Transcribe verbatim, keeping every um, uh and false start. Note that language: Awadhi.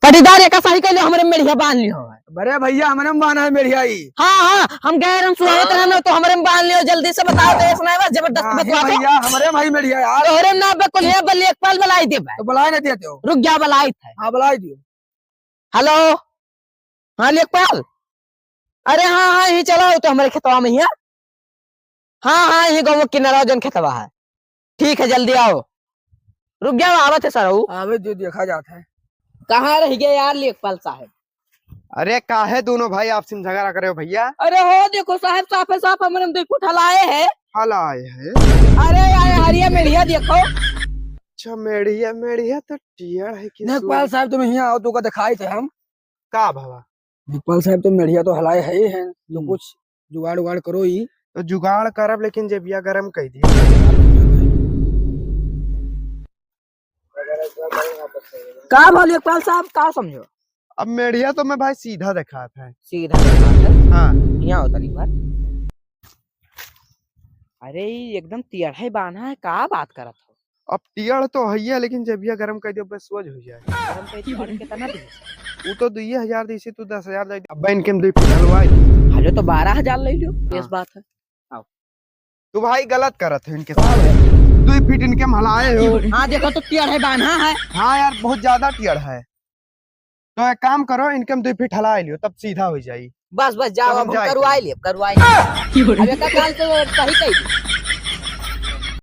पटीदार, एका सही कइले, हमरे मेढ़िया बांध लियो। अरे भइया, हमरे में बांधा है मेढ़िया ई। हाँ, हाँ, हम गए रहन सुहावत हाँ। रहन, तो हमरे में बांध लियो, जल्दी से बताओ, तो ऐसा नहीं बस जबरदस्त हाँ, बतवा दो। भइया, हमरे भाई मेढ़िया यार। तोहरे में ना बे, कुल है, बल लेखपाल बलाई देबे। तो बलाई ना देते हो। रुक जा, बलाई थे। हाँ, बलाई दियो। हेलो, हाँ लेखपाल, अरे हाँ, हाँ, यही चला हो तो हमरे खेतवा में ही है। हाँ, हाँ, यही गाँव के किनारा जन खेतवा है। ठीक है, जल्दी आओ। रुक जाओ, आवत है सरऊ। आवे जो देखा जात है। कहाँ रह गए यार लेखपाल साहब? अरे काहे दोनों भाई आपसी में झगड़ा करे हो भइया? अरे हो देखो साहब, साफे साफ हमरे में दुई फुट हलाए है। हलाए है? अरे यार, हरिया मेढ़िया देखो। अच्छा, मेढ़िया, मेढ़िया तो टियड़ है कि लेखपाल साहब, तुम यहाँ आओ, तुमका दिखाई थे हम। का भवा? लेखपाल साहब, तुम मेढ़िया तो हलाए है ही है, तो हम्म। कुछ जुगाड़ उगाड़ करो ही। तो जुगाड़ करब, लेकिन जेबिया गरम कइ दिया। का भा लेखपाल साहब, का समझो? अब मेढ़िया तो मैं भाई सीधा देखात है। सीधा देखात है? हाँ। यहाँ होता नहीं बात। अरे, ई एकदम टियढ़े बान्हा है, का बात करत हो? अब टियढ़ तो हइये, लेकिन जेबिया गरम कइ दियो, बस सोझ होइ जाए। गरम कइ दियो, अरे, कितना दी? ऊ तो दुइये हजार दी, से तू दस हजार दे दे। अब इनके हम दुई फुट हलवाई। अरे, तो बारह हजार ले लियो, हाँ। बेस बात है। आओ। तू भाई गलत करत हो इनके साथ। दुई फीट इनके हम हलाए हो। हाँ, देखो तो टियढ़े बान्हा है। हाँ यार, बहुत ज्यादा टियढ़ है। तो एक काम करो, इनके हम दुई फीट हलाए लियो, तब सीधा होइ जाई। बस, बस, जाओ, तब हम अब हम जाए करवाए तब। लेब, करवाए लेब। अब एक काल तो सही कही।